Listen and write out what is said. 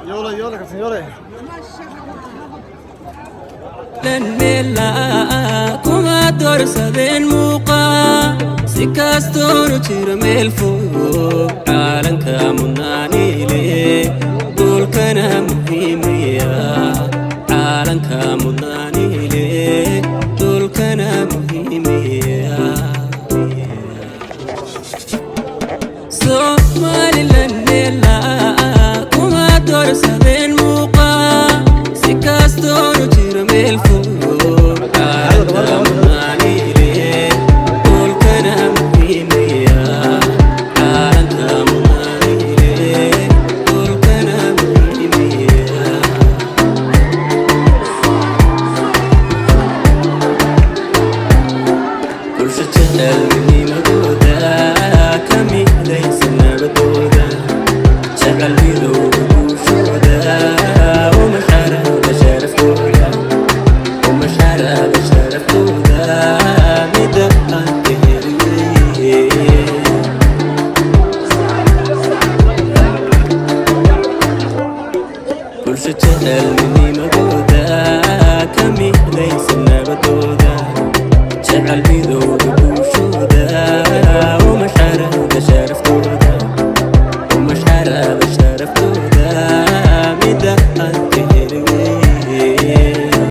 Yoole yoole kabtan yoole. Meela kuma doorsadeen muuqa, si kastoonu jiro meel fog, caalanka mudnaaniile, duulkana muhiimiya. Caalanka mudnaaniile, duulkana muhiimiya. Somaliland meela kuma doorsadeen muuqa, si kastoonu jiro meel fog, caalanka mudnaaniile, duulkana muhiimiya. Caalanka mudnaaniile, duulkana muhiimiya. Bulsho jecel midnimadooda, ka midaysan nabadooda, jecel midowga guushooda, uma xarada sharaftooda, uma xarada sharaftooda, mida aan ka heli weye. Bulsho jecel midnimadooda, ka midaysan nabadooda, jecel midowga guushooda.